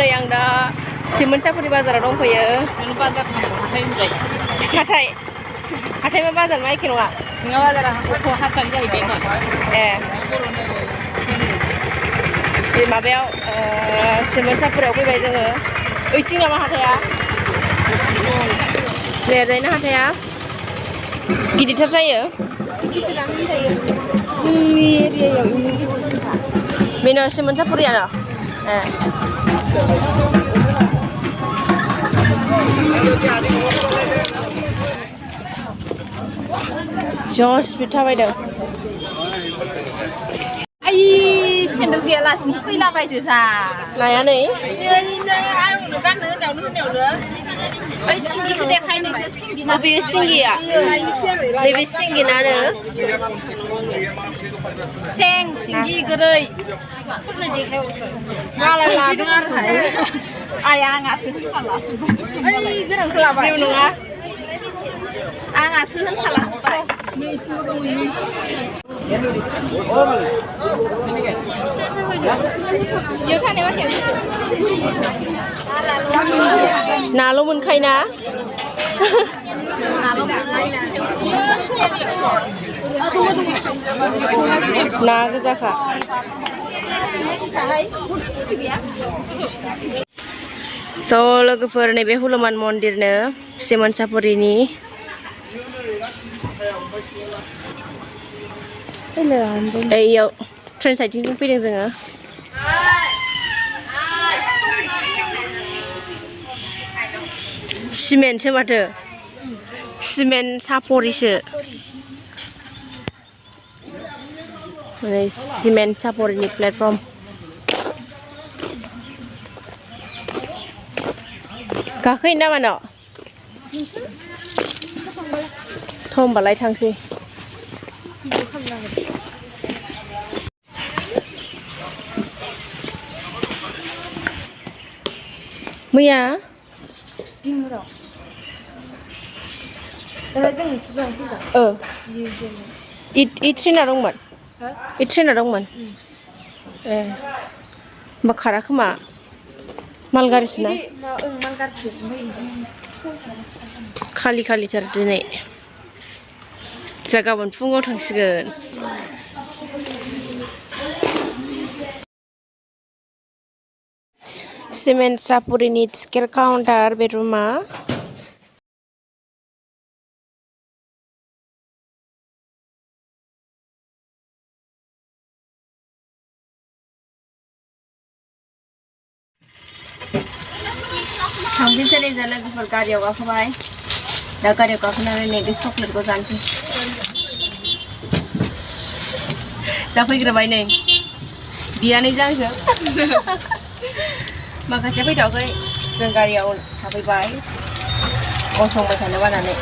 नै आं दा सिमोनसापुरि बाजाराव दंफैयो। बाजार हाथाय हाथाय मा बाजार मा एखे नङा? नङा बाजारा हाथायानो जाहैबाय ए बे माबायाव सिमोनसापुरियाव फैबाय जोङो। ओइथिं नामा हाथाया? नै ओरैनो हाथाया गिदिरथार जायो। जोंनि एरियायाव बेनो सिमोनसापुरियानो ए जस स्पिड थाबायदों। आइ सेन्देल गैयालासिनो फैलाबायदो जा नाया नै आंनो गाननो होनायावनो ओइ सिंगिखौ देखायनो सिंगिना बेयो सिंगिया नैबे सिंगिनानो सें सिंगि गोरै सोरनो देखायहरखो मालाय लादों आरोहाय आइया आंहासो होनखालाजोब्बाय ओइ गोरोंखौ लाबाय जेबो नङा आंहासो होनखालाजोब्बाय नैथिंबो दङ नाल' मोनखायोना ना गोजाखा स' लोगोफोर नैबे हनुमान मन्दिरनो सिमोनसापुरिनि एयाव ट्रेन साइटिंजों फैदों जोङो। सिमेन्टसो माथो सिमेन्ट सापरिसो सिमेन्ट सापरिनि प्लेटफर्म गाखोयो ना मानो होमबालाय थांसै मैया ट्रेना दंमोन ट्रेना दंमोन ए होमबा खारा खोमा माल गारिसोना खालि खालिथार दिनै जा गाबोन फुङाव थांसिगोन। सिमोनसापुरिनि टिकेट काउन्टार बे रुमा थांफिनसै नै जा लोगोफोर गारियाव गाखोबाय दा गारियाव गाखोनानै नै बे चक्लेटखौ जानोसै जाफैग्रोबाय नै बियानैजों आंजों माखासेया फैथ'वाखै जों गारियाव थाफैबाय गसंबाय थानो बानानै